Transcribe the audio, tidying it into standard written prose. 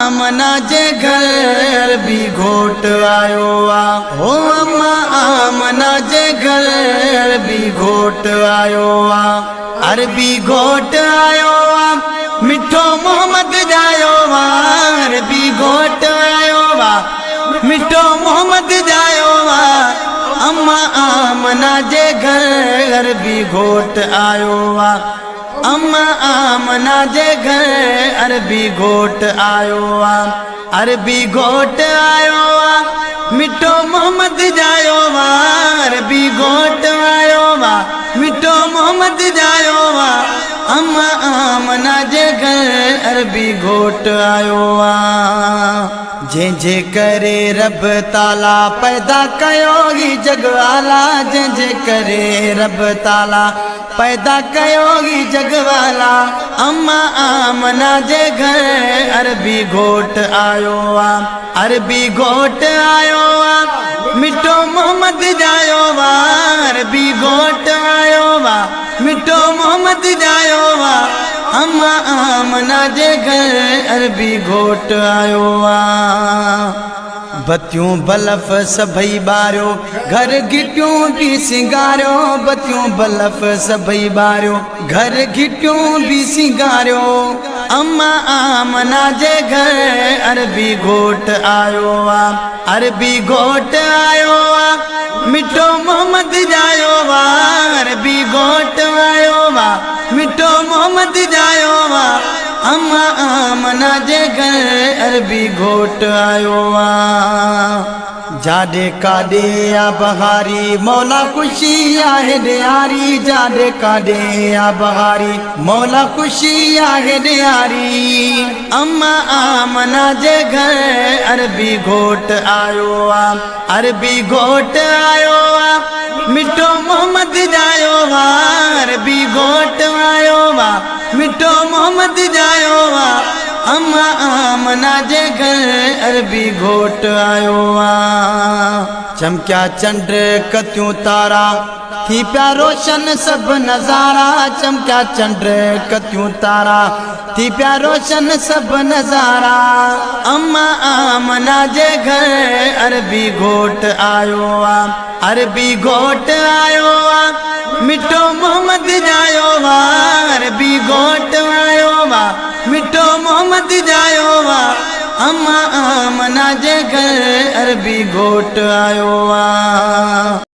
آمنه جي گهر عربي گهوٽ آيو آ. هو اما آمنه جي گهر عربي گهوٽ آيو آ. عربي گهوٽ آيو آ. مٺو محمد ڄايو آ. عربي گهوٽ آيو آ. مٺو محمد ڄايو آ. اما آمنه جي گهر عربي گهوٽ آيو آ. اما آمنه جي گهر عربي گهوٽ آيو آ. عربي گهوٽ آيو آ. مٺو محمد ڄايو آ. عربي گهوٽ آيو آ. مٺو محمد ڄايو آ. اما آمنه جي گهر عربي گهوٽ آيو آ. جنهن جي ڪري رب تعاليٰ پيدا ڪيو هي جڳ والا. جنهن جي ڪري رب تعاليٰ پيدا ڪيو هي جڳ والا. اما آمنه جي گهر عربي گهوٽ آيو آ. عربي گهوٽ آيو آ. مٺو محمد ڄايو آ. عربي گهوٽ آيو آ. مٺو محمد ڄايو آ. اما آمنه جي گهر عربي گهوٽ آيو آ. بتيون بلف سڀئي ٻاريو، گهر گهٽيون به سينگاريو. بتيون بلف سڀئي ٻاريو، گهر گهٽيون به سينگاريو. اما آمنه جي گهر عربي گهوٽ آيو آ. عربي گهوٽ آيو آ. مٺو محمد ڄايو آ. عربي گهوٽ آيو آ. مٺو محمد ڄايو آ. اما آمنه جي گهر عربي گهوٽ آيو آ. جاڏي ڪاڏي آ بهاري، مولا خوشي آهي ڏياري. جاڏي ڪاڏي آ بهاري، مولا خوشي آهي ڏياري. اما آمنه جي گهر عربي گهوٽ آيو آ. عربي گهوٽ آيو آ. مٺو محمد ڄايو آ. عربي گهوٽ آيو آ. مٺو محمد ڄايو آ. اما آمنه جي گهر عربي گهوٽ آيو آ. چمڪيا چنڊ ڪتيون تارا، ٿي پيا روشن سڀ نظارا. چمڪيا چنڊ ڪتيون تارا، ٿي پيا روشن سڀ نظارا. اما آمنه جي گهر عربي گهوٽ آيو آ. عربي گهوٽ آيو آ. مٺو محمد ڄايو آ. عربي گهوٽ آيو آ. مٺو محمد ڄايو آ. اما آمنه جي گهر عربي گهوٽ آيو آ.